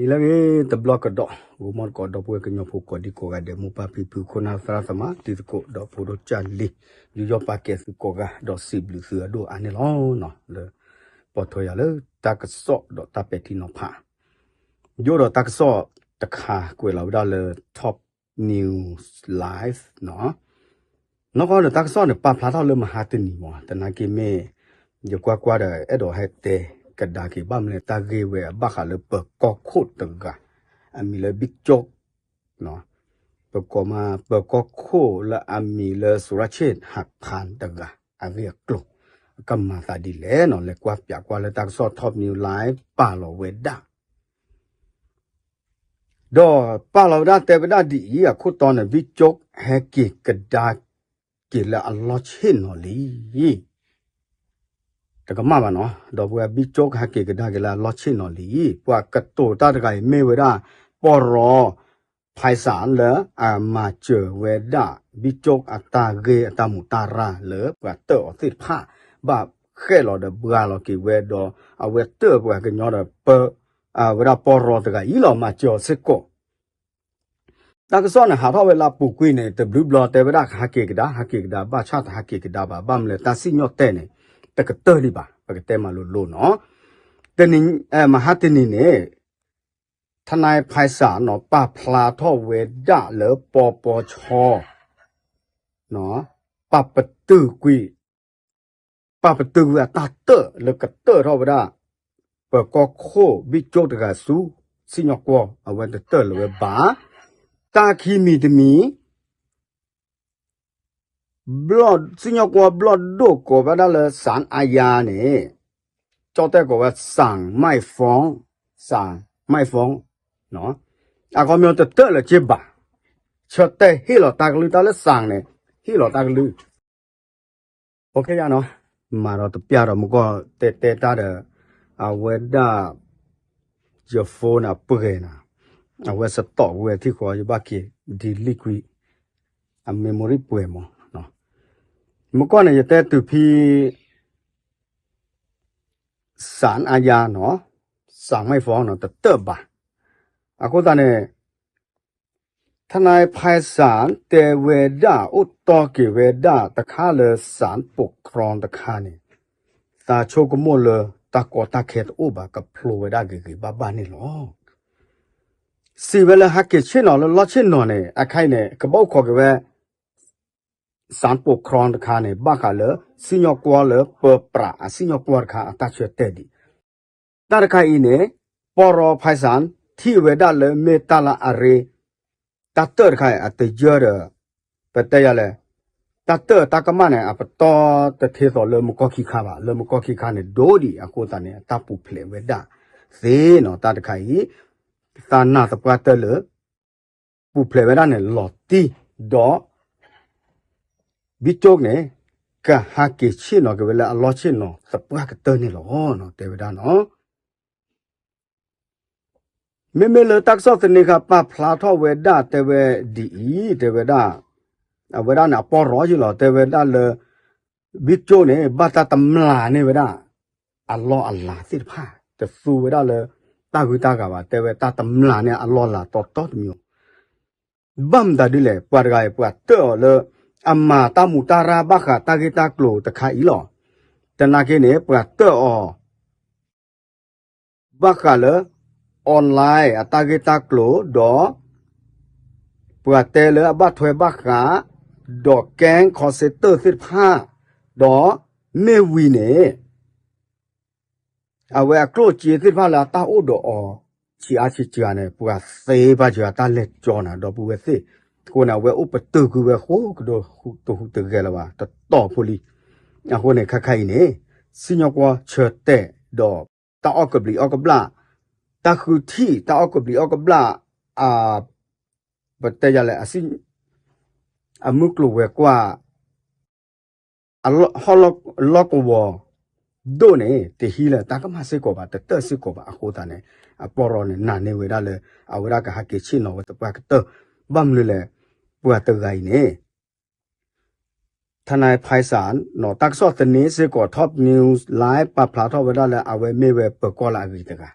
လၢဂ့ၤတဘျီကဒီး ဂီၤမီတကိး ဒီပုၢ်ဝဲၢ်ကညီဖိကိးဒံကိးဂၤဒဲး မိၢ်ပၢ်ဖံဖု ခိၣ်နၢ်သရၣ်သမါ တံၤသကိး ဒီးဖိဒိၣ်ကၢ်လံၤ ယူးယီၣ်ပာ်ကဲသုကိးဂၤ ဒီးစံးဘျုးသုအဒိၣ်အါန့ၣ်လီၤ. လၢ ပိာ်ထွဲယၤလၢတၢ်ကစီၣ်ဒီးတၢ်ပဲာ်ထံနီၤဖး ယအိၣ်ဒီးတၢ်ကစီၣ်တခါ ကွဲးလီၤဝဲဒၣ်လၢ Top News Live နီၤ. နီၢ်ကီၢ်ဒီးတၢ်ကစီၣ်န့ၣ် ပာ်ဖျါထီၣ်လၢမဟါတနံၤမး သနာ်က့မ့ၢ် ယကွၢ်ကွၢ်ဒီး အဲၣ်ဒိးဟဲတဲကဒါက့ၤ ဘၣ်မနုၤလဲၣ် တၢ်ဂ့ၢ်ဝဲအဘၣ်ဃးလၢ ပၢၤကီၢ်ခိၣ်တဂၤ အမံၤလၢ ဘံကၠိ ပကိးမး ပၢၤကီၢ်ခိၣ်လၢအမံၤလၢ စူရၣ်ဆ့ၣ်ဟးဖၢၣ်တဂၤ အဂ့ၢ်အကျိၤ အကမၤသးဒ်လဲၣ်နီၤ လဲၤကွၢ်ပၠးကွၢ်လၢတၢ်ကစီၣ် Top News Live ပာ်လီၤဝဲဒၣ် ဒီးပာ်လီၤဝဲဒၣ်တဲဝဲဒၣ်ဒ်အံၤ အခိၣ်တီန့ၣ် ဘံကၠိဟဲက့ၤကဒါက့ၤလၢအလီၢ်ဆ့ၣ်နီၤလံ တကမၣ်ဘၣ်နီၤ ဒီပုၢ်ဝဲၢ် ဘံကၠိဟဲက့ၤကဒါက့ၤလၢအလီၢ်ဆ့ၣ်နီၤလံ ပှၤကတိၤတၢ်တဂၤအံၤမ့ၢ်ဝဲဒၣ် ပီၢ်ရီ ဖဲစၣ်လၢအမၤစၢၤဝဲဒၣ် ဘံကၠိအတၢ်ဂ့ၢ်အတၢ်မူးတၢ်ရၢ်လၢပှၤတၢၢ်အီၤသ့ၣ်တဖၣ် ဘၣ်ဃဲၣ်လီၤဒီးဘှါလီၤက့ၤဝဲဒီး အဝဲတၢၢ်ပှၤကညီဒီး ပၢ ဝဲဒၣ်ပီၢ်ရီတဂၤအံၤလီၤ မၤစၢၤအီၤစ့ၢ်ကီး တၢ်ကစီၣ်န့ၣ် ဟးထီၣ်ဝဲလၢအပူၤကွံာ်န့ၣ် တဘျုးဘျီတဲဝဲဒၣ် ဟးက့ၤကဒါ ဟးက့ၤကဒါ ဘၣ်ဆၣ်တဟးက့ၤကဒါဘၣ် ဘၣ်မနုၤလဲၣ် တၢ်စံၣ်ညီၣ်တဲာ်န့ၣ် တကတၢၢ်ဒံးဘၣ် ပကတဲမးလိၤလိၤနီၤ တနံၤ မဟါတနံၤန့ၣ် ထနၢၣ်ဖဲစၣ်နီၤ ပာ်ဖျါထီၣ်ဝဲဒၣ်လၢ ပီပီဆီ ပာ်ပတုာ်ကွံာ် ပာ်ပတုာ်ကွံာ်အတၢ်တၢၢ်လၢကတၢၢ်ထီၣ်ဝဲဒၣ် ပၢၤကီၢ်ခိၣ်ဘံကၠိတဂၤဆူ စံၣ်ညီၣ်ကွီၢ် အဝဲတတၢၢ်လၢၤဝဲဘၣ် တၢ်ခံမံၤတမံၤ ဘျီၣ် စံၣ်ညီၣ်ကွီၢ်ဘျီၣ်ဒိၣ်ကိးဝဲဒၣ်လၢ စၣ်အါယါန့ၣ် ကၠီၣ်တဲၣ်ကိးဝဲ စၣ်မဲၣ်ဖီ စၣ်မဲၣ်ဖီ အခီပညီတတၢၢ်လၢၤက့ဘၣ် ဆၢတဲာ်ဟ့ၣ်လီၤတၢ်ကလုၢ် တၢ်လၢစၣ်န့ၣ် ဟ့ၣ်လီၤတၢ်ကလုၢ် အိၣ်ခ့ယါနီၤ မၤဒီးတပျၢ်ဒီးမ့ၢ်ကီၢ်တဲတဲတၢ်ဒီး အဝဲဒၣ် ယ phone န့ၣ်ပှဲၤနၤ အဝဲစတီးဝဲထံၣ်ဃီ ယဘၣ်က့ၤ delete ကွံာ် အ memory ပှဲၤမး မ့ၢ်ကီၢ်န့ၣ် ယတဲတုၤဖဲ စၣ်အါယါနီၤ စၣ်မဲၣ်ဖီနီၤ တတၢၢ်ဘၣ် အဃိသတးန့ၣ် ထနၢၣ်ဖဲစၣ်တဲဝဲဒၣ် အိၣ်တီၢ်က့ၤဝဲဒၣ်တခါလၢ စၣ်ပိာ်ခြီတခါန့ၣ် သးဆိကမိၣ်လၢတၢ်ကီတၢ်ခဲတအိၣ်ဘၣ် ကဖျိဝဲဒၣ်ဂ့ၤဂ့ၤဘၣ်ဘၣ်န့ၣ်လီၤ. စံးဝဲလၢဟးက့ၤဆ့ၣ်နီၤလၢလီၢ်ဆ့ၣ်နီၤန့ၣ် အခါအံၤန့ၣ် ကဘၣ်အိၣ်ခိးက့ၤဝဲ စၣ်ပိာ်ခြီတခါန့ၣ် ဘၣ်ဃးလၢ စံၣ်ညီၣ်ကွီၢ်လၢပၢပြးအစံၣ်ညီၣ်ကွီၢ်တခါအတၢ်ဆၢတဲာ်ဒံး တၢ်တခါအံၤန့ၣ် ပီၢ်ရီဖဲစၣ် ထံၣ်ဝဲဒၣ်လၢမ့ၢ်တၢ်လၢအရ့ တၢ်တၢၢ်တခါအံၤ အတယၢၢ်ဒီး ပတဲယၤလဲၣ် တၢ်တၢၢ်တၢ်ကမၣ်န့ၣ် အပတီၢ်တထ့သိးလၢမုၢ်ကီၢ်ခံခါဘၣ် လၢမုၢ်ကီၢ်ခံခါန့ၣ် ဒိၣ်ဒံးအဃိသတးန့ၣ် အတၢ်ပူၤဖျဲးဝဲဒၣ်သ့နီၤ တၢ်တခါအံၤ သးနာ်သပှၢ်တၢၢ်လၢ ပူၤဖျဲးဝဲဒၣ်န့ၣ် လီၤတံၢ်ဒီး ဘံကၠိန့ၣ် ကဟးက့ၤဆ့ၣ်နီၤက့ၤဝဲလၢအလီၢ်ဆ့ၣ်နီၤသပှၢ်ကတၢၢ်န့ၣ်လီၤ တဲဝဲဒၣ်နီၤ. မ့မ့ၢ်လၢတၢ်ကစီၣ်သန့ခါပာ်ဖျါထီၣ်ဝဲဒၣ်တဲဝဲဒ်အံၤ တဲဝဲဒၣ် အဝဲဒၣ်န့ၣ် အပီၢ်ရီယံလီၤ တဲဝဲဒၣ်လၢ ဘံကၠိန့ၣ် ဘၣ်တၢ်တမျၢ်န့ၢ်ဝဲဒၣ် အလီၢ်အလၤသ့ၣ်တဖၣ် တသူဝဲဒၣ်လၢ တၢ်ဂုၤတၢ်ဂၤဘၣ် တဲဝဲတၢ်တမျၢ်န့ၢ်အလီၢ်အလၤတီတီတမံၤ ဘၣ်မတၤဒ်လဲၣ် ပှၤတဂၤအံၤ ပှၤတၢၢ်အီၤလၢ အမၤတၢ်မူးတၢ်ရၢ်ဘၣ်ဃးတၢ်ဂ့ၢ်တၢ်ကျိၤတခါအံၤလီၤ. သနာ်က့န့ၣ် ပှၤတၢၢ်အီၤ ဘၣ်ဃးလၢ online အတၢ်ဂ့ၢ်တၢ်ကျိၤဒီး ပှၤတဲလၢအဘၣ်ထွဲဘၣ်ဃး ဒီး gang call center သ့ၣ်တဖၣ် ဒီးမ့ၢ်ဝံၤန့ၣ် အဝဲအကျိၣ်စ့သ့ၣ်တဖၣ်လၢအတၢ်အိၣ်ဒီးအီၤ ဆံးအါဆံးစှၤန့ၣ် ပှၤသ့ဘၣ်စှၤတၢ်လဲၤကၠီနၤ ဒီပုၢ်ဝဲၢ်သ့ၣ်, အဃိန့ၣ် အဝဲအိၣ်ပတုာ်ကွံာ်ဝဲဃိကဒီးတဟူးတဂဲၤလၢၤဘၣ် တတီၢ်ဖိလံ. အဃိန့ၣ် ခါခါအံၤန့ၣ် စံၣ်ညီၣ်ကွီၢ်ဆၢတဲာ်ဒီး တၢ်အီၣ်ကဘျံးအီၣ်ကဘျၣ်, တၢ်ဃုထံၣ် တၢ်အီၣ်ကဘျံးအီၣ်ကဘျၣ် ပတဲယၤလဲၣ် အမုၢ်ကျိၤဝဲၤကွာ် အလီၢ်ကဝီၤဒိၣ်န့ၣ် တဟံးလၢၤ တၢ်ကမၣ်စ့ၢ်ကီးဘၣ် တတၢၢ်စ့ၢ်ကီးဘၣ် အဃိသတးန့ၣ် အပီၢ်ရီန့ၣ် နာ်န့ၢ်ဝဲဒၣ်လၢ အဝဲဒၣ်ကဟဲက့ၤဆ့ၣ်နီၤဝဲသပှၢ်ကတၢၢ်, ဘၣ်မနုၤလဲၣ် ပှၤတဂၤအံၤန့ၣ် ထနၢၣ်ဖဲစၣ် တၢ်ကစီၣ်သန့စ့ၢ်ကီး Top News Live ပာ်ဖျါထီၣ်ဝဲဒၣ်လၢအဝဲမ့ၢ်ဝဲပၢၤကီၢ်လၢအဂ့ၤတဂၤ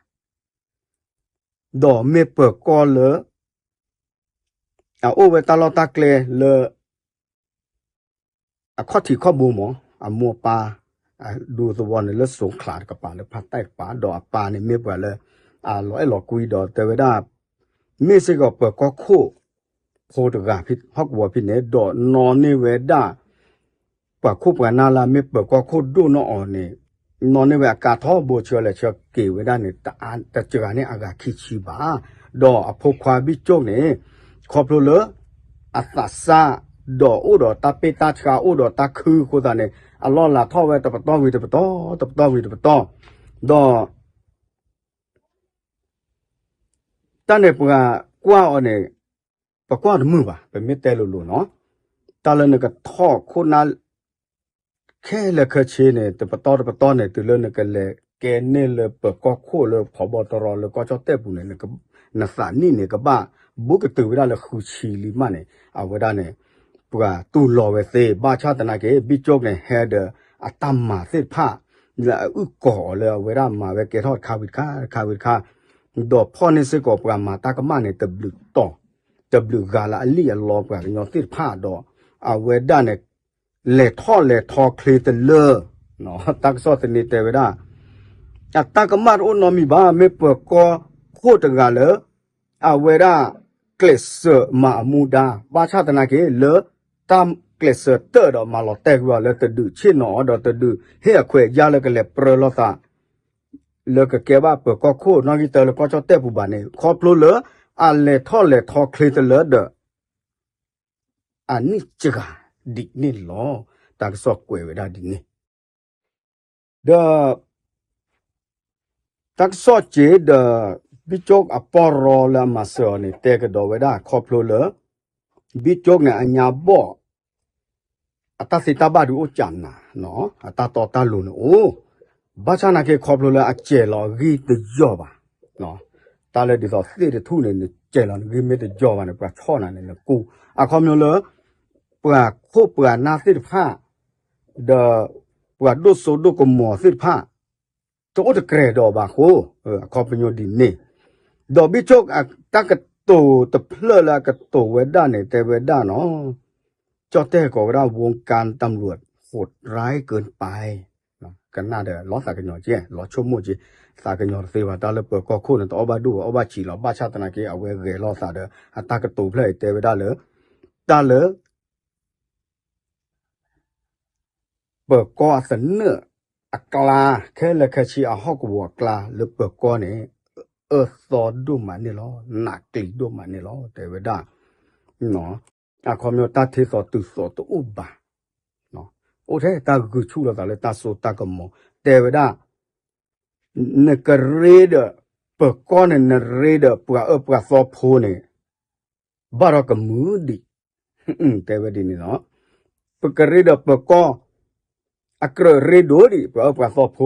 ဒီးမ့ၢ်ပၢၤကီၢ်လၢ အအိၣ်ဝဲတၢ်လီၢ်တၢ်ကျဲလၢ အခီၣ်ထံးခီၣ်ဘိမး အမိၢ်အပၢ် ဒူသဝီန့ၣ်လၢစိၤချးတကပၤလၢဖးတဲၣ်တကပၤ ဒီးအပၢ်န့ၣ်မ့ၢ်ပှၤလၢ အလီၤအဲၣ်လီၤကွံဒီးတဲဝဲဒၣ် မ့ၢ်စ့ၢ်ကီးပၢၤကီၢ်ခိၣ် ဖိတဂၤ ဟီၣ်ကဝီၤဖဲန့ၣ် ဒီးနီၣ်န့ၢ်ဝဲဒၣ် ပှၤခိၣ်ပှၤနၢ်လၢမ့ၢ်ပၢၤကီၢ်ခိၣ်ဒိၣ်နီၢ်အီၤန့ၣ် နီၣ်န့ၢ်ဝဲအကါထီဘိဆှၢလဲၤဆှၢက့ၤဝဲဒၣ်န့ၣ် တစှၤန့ၢ်အဂၤခံဆံဘၣ်. ဒီးအဖိခွါဘံၣ်ကၠိၣ်န့ၣ် ခီဖျိလၢ အသးစၢ် ဒီးအိၣ်ဒီးတၢ်ပ့ၢ်တၢ်ဆှါအိၣ်ဒီးတၢ်ခုအဃိသတးန့ၣ် အလီၢ်လၤထီၣ်ဝဲတပတီၢ်ဝံၤတပတီၢ် တပတီၢ်ဝံၤတပတီၢ် ဒီး တၢ်န့ၣ်ပှၤကွၢ်အီၤန့ၣ် ပကွၢ်တမုာ်ဘၣ် ပမ့ၢ်တဲလိၤလိၤနီၤ တၢ်လၢနကထီၣ်ခိၣ်နၢ် ခဲလၢာ်ခဲဆ့န့ၣ် တပတီၢ်တပတီၢ်န့ၣ် တုၤလၢနကလဲၤကဲန့ၢ်လၢပၢၤကီၢ်ခိၣ်လၢဖီဘီတရီလၢကီၢ်ကၠီၣ်တဲၣ်ပူၤန့ၣ် နသးနံၣ်န့ၣ်ကဘၣ် ဘူးကတုၤဝဲဒၣ်လၢဃုဆံလံမးန့ၣ် အဝဲဒၣ်န့ၣ် ပှၤတူၢ်လိာ်ဝဲသ့ ဘၣ်ဆၣ်သနာ်က့ ဘံၣ်ကၠိၣ်န့ၣ် ဟဲဒီးအတၢ်မၤသ့ၣ်တဖၣ် လၢအအုၣ်ကီၤအီၤလၢအဝဲဒၣ်မၤဝဲကဲထီၣ်တခါဝံၤတခါ တခါဝံၤတခါ ဒီးဖီၣ်န့ၢ်စ့ၢ်ကီးပှၤမၤတၢ်ကမၣ်န့ၣ် တဘျုးတီၤ တဘျုးဂၤလၢအလံၣ်အလီပှၤကညီသ့ၣ်တဖၣ်ဒီး အဝဲဒၣ်န့ၣ် လဲၤထီၣ်လဲၤထီချ့တလၢ တၢ်ကစီၣ်သန့တဲဝဲဒၣ် အတၢ်ကမၣ်တအိၣ်နီတမံၤဘၣ် မ့ၢ်ပၢၤကီၢ်ခိၣ်တဂၤလၢ အဝဲဒၣ် ကျဲးစၢးမၤအမူဒါ ဘၣ်ဆၣ်သနာ်က့ လၢတၢ်ကျဲးစၢးတၢၢ်ဒီးမၤလီၤတဲာ်ကွံာ်အီၤလၢတဒုးဆ့ၣ်နီၤအီၤဒီးတဒုး ဟ့ၣ်အခွဲးအယာ်လၢကလဲၤပြၢလိာ်သး လၢကကဲဘၣ်ပၢၤကီၢ်ခိၣ်နီၣ်ဂံၢ်တၢလၢကီၢ်ကၠီၣ်တဲၣ်ပူၤဘၣ်န့ၣ် ခီဖျိလၢ အလဲၤထီၣ်လဲၤထီချ့တလၢဒီး အနံၣ်စှၤဒ်န့ၣ်လီၤ. တၢ်ကစီၣ်ကွဲးဝဲဒၣ်ဒ်န့ၣ် ဒီး တၢ်ကစီၣ်က့ဒီး ဘံၣ်ကၠိၣ်အပီၢ်ရီလၢအမၤစၢၤအီၤန့ၣ် တဲကဒီးဝဲဒၣ်ခီဖျိလၢ ဘံၣ်ကၠိၣ်န့ၣ်အညါဘီၣ် အတၢ်သ့တၢ်ဘၣ်ဒုးအိၣ်ကနၤ အတၢ်တီတၢ်လိၤန့ၣ်အိၣ် ဘၣ်ဆၣ်နာ်က့ခီဖျိလၢအစဲးလီၤအဂံၢ်တယီၢ်ဘၣ် တၢ်လၢဒ်သိးသ့ၣ်တထူၣ်န့ၣ် နစဲးလီၤနဂံၢ်မ့ၢ်တယီၢ်ဘၣ်န့ၣ် ပှၤဆီၣ်နၤန့ၣ် နကူ အခီပညီလၢ ပှၤခိၣ်ပှၤနၢ်သ့ၣ်တဖၣ် ဒီး ပှၤဒိၣ်စိဒိၣ်ကမီၤသ့ၣ်တဖၣ် တအိၣ်တကြဲးဒီးဘၣ်အဃိ အခီပညီဒ်န့ၣ် ဒီးဘံၣ်ကၠိၣ်အတၢ်ကတိၤတဖျၢၣ်လၢအကတိၤဝဲဒၣ်န့ၣ် တဲဝဲဒၣ်နီၤ ကၠီၣ်တဲၣ်ကိးဝဲဒၣ် ဝူကၢၢ်တၢ်မရူး ဟိးတြဲကၢၢ်ပၢၢ် ကနၣ်ဒီးလီၤသးကညီၤက့ လီၤဆိကမိၣ်က့ သးကညီၤတသ့ဘၣ် တၢ်လၢပၢၤကီၢ်ခိၣ်န့ၣ် တအီၣ်ဘၣ်ဒိၣ်အီၣ်ဘၣ်ဆံးလီၤ ဘၣ်ဆၣ်သနာ်က့ အဝဲဂဲၤလိာ်သးဒီး အတၢ်ကတိၤဖျၢၣ်အံၤတဲဝဲဒၣ်လၢ တၢ်လၢ ပၢၤကီၢ်အသနၢၣ်အကျါ ခဲလၢာ်ခဲဆ့အဟီၣ်ကဝီၤအကျါလၢပၢၤကီၢ်န့ၣ် အၢသီဒိၣ်မးန့ၣ်လီၤ နးကျံၤဒိၣ်မးန့ၣ်လီၤ တဲဝဲဒၣ် အခီပညီတၢ်ထ့သိးတုၤသိးတအိၣ်ဘၣ် အိၣ်ထဲတၢ်ဂုာ်ဆူၣ်လိာ်သးလၢတၢ်စိတၢ်ကမီၤ တဲဝဲဒၣ် နကရ့ဒီး ပၢၤကီၢ်န့ၣ် နရ့ဒီးပှၤအၢပှၤသီဖိန့ၣ် ဘၣ်ဒီးကမုာ်ဒံး တဲဝဲဒ်န့ၣ်လီၤ. ပကရ့ဒီးပၢၤကီၢ် အကြၢးရ့ဒိၣ်ဒံး ပှၤအၢ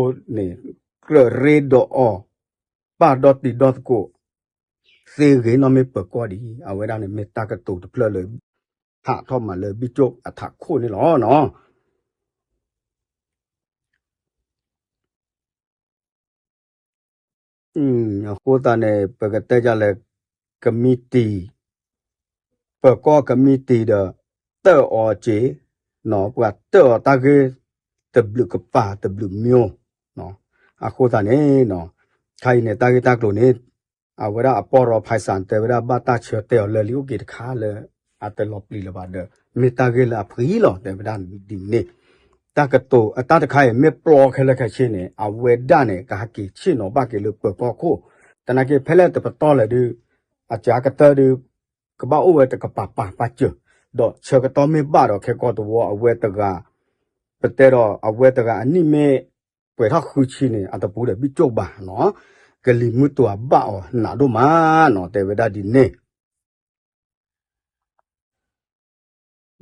ပှၤသီဖိန့ၣ် ကြၢးရ့ဒီးအီၤ ပာ်ဒီတံၤဒီသကိး သ့ဂ့ၤနီၢ်မ့ၢ်ပၢၤကီၢ်ဒံး အဝဲဒၣ်န့ၣ်မ့ၢ်တၢ်ကတိၤတဖျၢၣ်လၢ ဟးထီၣ်မးလၢဘံၣ်ကၠိၣ်အထးခိၣ်န့ၣ်လီၤနီၤ. အဃိသတးန့ၣ် ပကတဲဒ်လဲၣ် ကမံးတံာ် ပၢၤကီၢ်ကမံးတံာ်ဒီး တၢၣ်အီၤက့ၤ ပှၤတၢၣ်အီၤတၢ်ဂ့ၢ် တဘျုးကပၤတဘျုးမၠိ အဃိသတးန့ၣ် ခါအံၤန့ၣ် တၢ်ဂ့ၢ်တၢ်ကျိၤန့ၣ် အဝဲဒၣ်အပီၢ်ရီဖဲစး တဲဝဲဒၣ်ဘၣ်တၢ်ဆၢတဲာ်အီၤလၢလံအိၣ်က့ၤတခါလၢ အတလီၤပျံၤလၢၤဘၣ်ဒီး မ့ၢ်တၢ်ဂ့ၢ်လၢအဖှံလီၤ တဲဝဲဒၣ်ဒ်န့ၣ် တၢ်ကတိၤအတၢ်တခါအံၤ မ့ၢ်ပျီခဲလၢာ်ခဲဆ့န့ၣ် အဝဲဒၣ်န့ၣ် ကဟဲက့ၤဆ့ၣ်နီၤဘၣ်က့ၤလၢပၢၤကီၢ်ခိၣ် သနာ်က့ဖဲလဲၣ်တပတီၢ်လဲၣ်ဒုး အစှၤကတၢၢ်ဒုး ကဘၣ်အိၣ်ဝဲတကပၤပၤပာ်စၢၤ ဒီးဆၢကတီၢ်မ့ၢ်ဘၣ်ဒီးခဲကီၢ်တဝီအဝဲတဂၤ ပတဲဒီးအဝဲတဂၤအနံၣ်မ့ၢ်ပှဲၤထီၣ်ဃုဆံန့ၣ် အတပူၤဒီးဘံၣ်ကၠိၣ်ဘၣ်နီၤ ကလံၤမုၢ်တွၤဘၣ်အီၤနးဒိၣ်မးနီၤ တဲဝဲဒၣ်ဒ်န့ၣ် ဒီး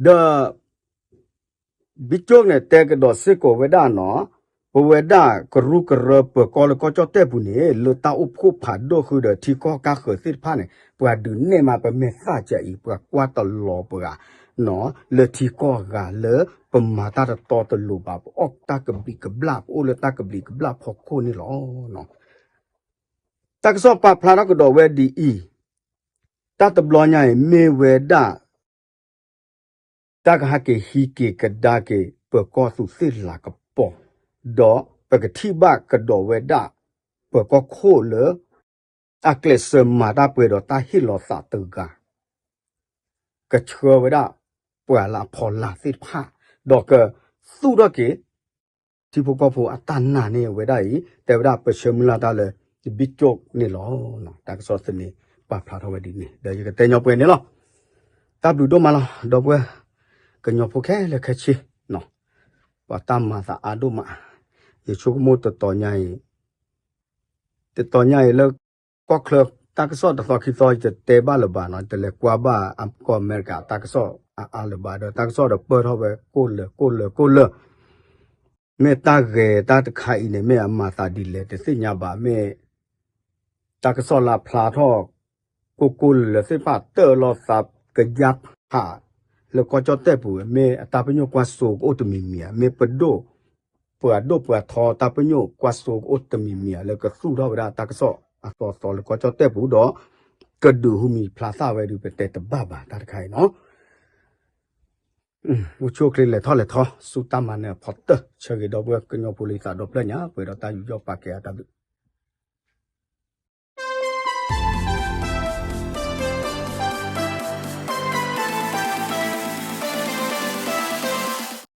ဘံၣ်ကၠိၣ်န့ၣ်တဲကဒီးစ့ၢ်ကီးဝဲဒၣ်နီၤ ပဝဲဒၣ်ကရူၢ်ကရၢပၢၤကီၢ်လၢကီၢ်ကၠီၣ်တဲၣ်ပူၤန့ၣ် လၢတၢ်အိၣ်ဖှိၣ်ဖးဒိၣ်ဃုာ်ဒီးထံကီၢ်ကါဃၢၤသ့ၣ်တဖၣ်န့ၣ် ပှၤဒုးနဲၣ်မးပမဲာ်သၣ်ကဲအံၤ ပှၤကွၢ်တလီၤပှၤ လၢထံကီၢ်အဂၤလၢပမၤတၢ်တတီတလိၤဘၣ် ပအီၣ်တၢ်ကဘျံးကဘျၣ် ပအိၣ်လၢတၢ်ကဘျံးကဘျၣ်ဖီခိၣ်န့ၣ်လီၤ. တၢ်ကစီၣ်ပာ်ဖျါထီၣ်ကဒီးဝဲဒ်အံၤ, တၢ်တဘျီညါအံၤမ့ၢ်ဝဲဒၣ် တၢ်ကဟဲက့ၤဟံးက့ၤကဒါက့ၤ ပၢၤကီၢ်သူးသ့ၣ်လၤကပီၤ, ဒီးပကထံၣ်ဘၣ်ကဒီးဝဲဒၣ် ပၢၤကီၢ်ခိၣ်လၢ အကျဲးစၢးမၤတၢ်ပှဲၤဒီးတၢ်ဟ့ၣ်လီၤသးတဂၤ ကဆှၢဝဲဒၣ် ပှၤလၢအဖီလာ်သ့ၣ်တဖၣ်, ဒီးကသူၣ်ထီၣ်က့ၤ ထံဖိကီၢ်ဖိအတၢ်နာ်န့ၢ်ဝဲဒၣ်အံၤ တဲဝဲဒၣ်ပဆၢမုၢ်လၢ်တၢ်လၢ တဘံၣ်ကၠိၣ်န့ၣ်လီၤ. တၢ်ကစီၣ်သန့ပာ်ဖျါထီၣ်ဝဲဒ်န့ၣ် ဒီးယကတဲညီပှဲၤန့ၣ်လီၤ. တၢ်ဘျုးဒိၣ်မးလီၤ ဒီပုၢ်ဝဲၢ် ကညီဖိခဲလၢာ်ခဲဆ့ ပှၤတၢ်မၤသးအါဒိၣ်မး, ယဆိကမိၣ်တတီၤညါအံၤ တတီၤညါအံၤလၢ ကီၢ်ချၢ တၢ်ကစီၣ်တသီခံသီ ယတတဲဘၣ်လၢၤဘၣ်နီၤ, ယတလဲၤကွၢ်ဘၣ်ကီၢ်အမဲရကၤတၢ်ကစီၣ်အါအါလၢၤဘၣ်, ဒီးတၢ်ကစီၣ်ဒီးပၢၢ်ထီၣ်ဝဲကိၣ်လၢာ်ကိၣ်လၢာ်ကိၣ်လၢာ်, မ့ၢ်တၢ်ဂဲၤတၢ်တခါအံၤန့ၣ် မ့ၢ်အမၤသးဒ်လဲၣ်တသ့ၣ်ညါဘၣ်, မ့ၢ် တၢ်ကစီၣ်လၢအဖျါထီၣ် ကိၣ်ကိၣ်လၢာ်လၢာ်သ့ၣ်တဖၣ် တၢၢ်လီၤသးကယါဖး လၢကီၢ်ကၠီၣ်တဲၣ်ပူၤ, မ့ၢ်အတၢ်ပညိၣ်ကွၢ်စိကအိၣ်တမံၤမံၤဧါ, မ့ၢ်ပဒိၣ် ပှၤဒိၣ်ပှၤထီတၢ်ပညိၣ်ကွၢ်စိကအိၣ်တမံၤမံၤဧါ လၢကသူၣ်ထီၣ်ဝဲဒၣ်တၢ်ကစီၣ်အသီသီလၢကီၢ်ကၠီၣ်တဲၣ်ပူၤဒီး ကဒုးဟူမံၤဖျါသၣ်ဝဲဒုး ပတဲတဘၣ်ဘၣ်တၢ်တခါအံၤနီၤ. အိၣ်ဆူၣ်အိၣ်ချ့လဲၤထီၣ်လဲၤထီ ဆူတၢ်မၤနၢၤအဖီတၢၢ် ဆၢဂ့ၤဒီပုၢ်ဝဲၢ်ကညီဖိလၢယသးဒီဖျၢၣ်ညါ ပှဲၤဒီးတၢ်ယူးယီၣ်ပာ်ကဲအတၢ်ဘျုး